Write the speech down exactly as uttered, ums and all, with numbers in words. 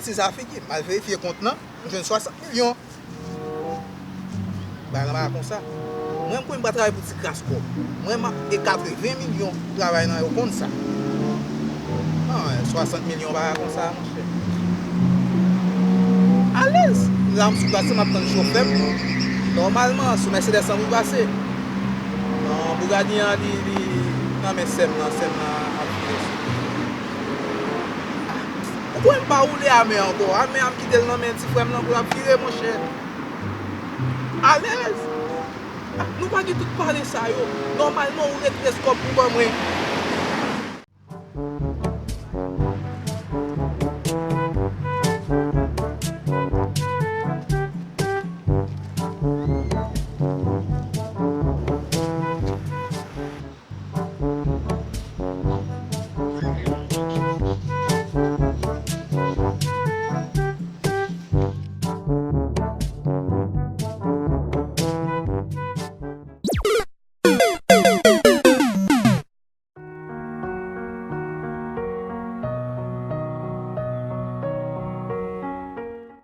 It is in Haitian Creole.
Siza figi m, m al verifye kont lan, m jwenn swasant milyon. Bagay lan pa konsa. Mwen, m kwè m pa travay pou ti kras kòb. Mwen, m ap e katreven milyon pou travay lan, yo konn sa. Non, swasant milyon pa konsa, monchè. Alèz. La, m sou plas, m ap tann chofè m. Nòmalman, sou Mercedes lan pou pase. Non, Bugatti an, li, li nan men sè m nan, sè m nan ap vire sou li. Ou kwè m pa woule amè ankò? Amè a, m kite l nan men ti frè m nan pou l ap vire, monchè. Alèz. Nou pa gen tout pale sa yo. Nòmalman, ou retrese kòb pou ban mwen.